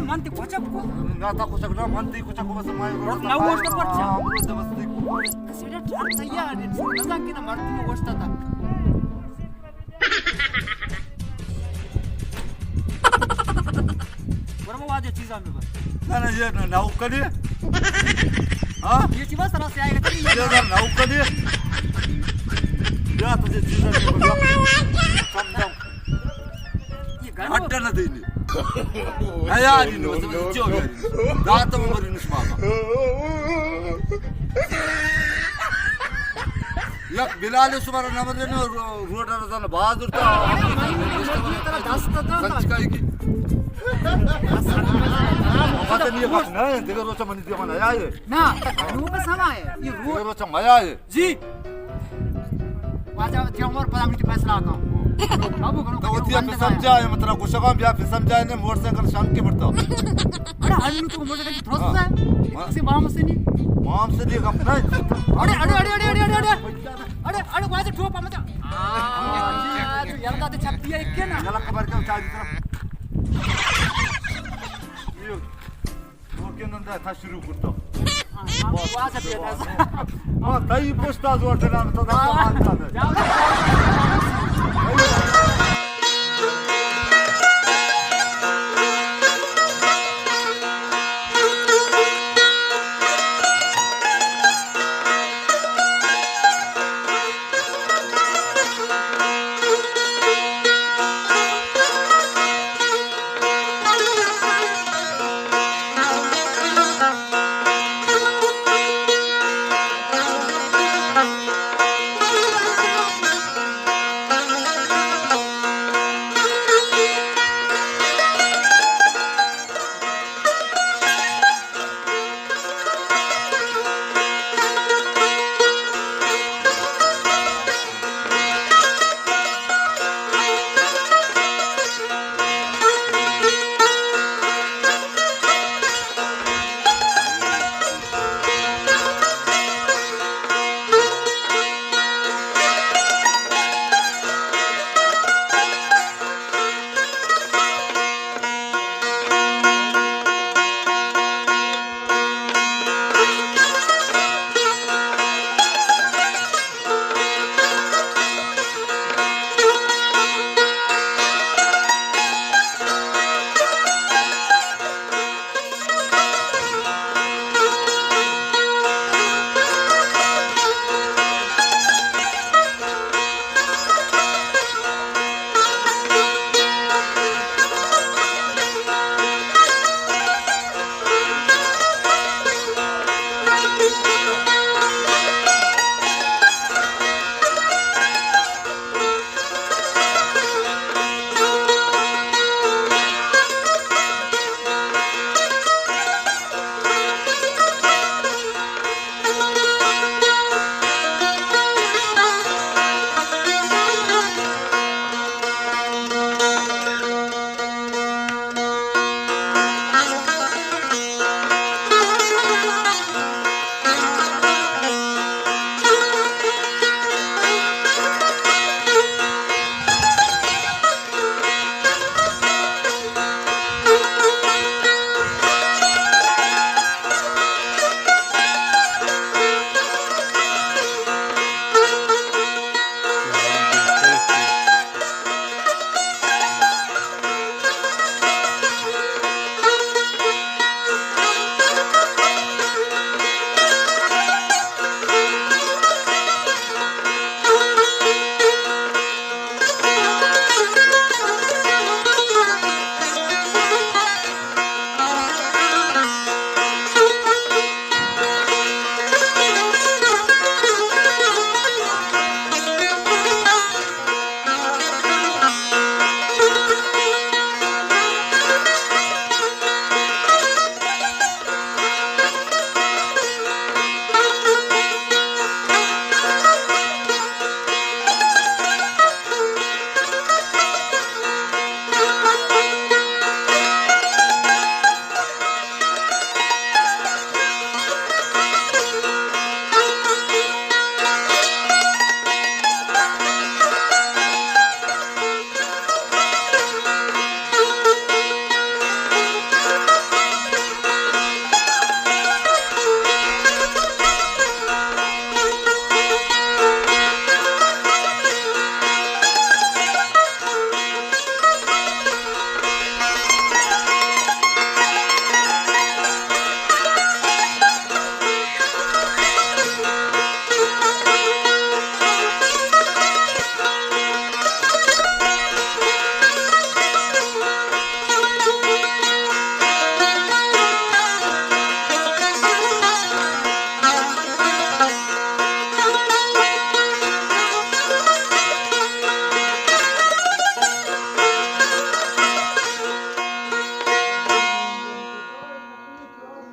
من تی کچک کو؟ نا، تا کچک نا، من تی کچک کو، بس ما نہ گوشت پرچا؟ ہاں، بس تی کو۔ سیڑا ٹھار تیار ہے، نزان کہ نہ مرد میں گوشتا تھا۔ برو واجہ چیزاں میں بس۔ نہ، نہ، یہ نہ، نہ، وہ کدی؟ ہاں؟ یہ چیز سرا سے آئے گا، یہ نہ، نہ، وہ کدی؟ یا تو یہ چیزاں میں بس۔ سمجھاؤ۔ یہ گھر اٹھا نہ دینی۔ ہیاری نو، جو یاری۔ دات مری نش بابا۔ یک بلال شمارا نمبر نو، رو-، روڈ رزان باز دورتا۔ سنچ کائی کی۔ پتہ نہیں بس نہ، دیگر روچا منی دیوان آیا ہے۔ نا، نو بس ہم آئے۔ یہ رو- دیگر روچا مایا ہے۔ جی۔ واجہ جی عمر پدا مجھے فیصلہ آتا۔ ابو گنو تو وتی پہ سمجھا ہے، مطلب گوشگاں بیا پہ سمجھا ہے، موٹر سائیکل شانک کے پڑتا۔ اڑے ہنو تو موٹر سائیکل درست ہے؟ ہاں۔ کسی مام سے نہیں۔ مام سے نہیں، گپ نہیں۔ اڑے، اڑے، اڑے۔ اڑے، اڑے، واجہ ٹوپا مجھا۔ آ، تو یلدا تے چھپتی ہے، ایک کے نا؟ یلا خبر کیا چاہیے ترا؟ اوکے، نندا تھا شروع کرتا۔ ہاں، تئی پشتا زور دینا، تو دستا مار دینا۔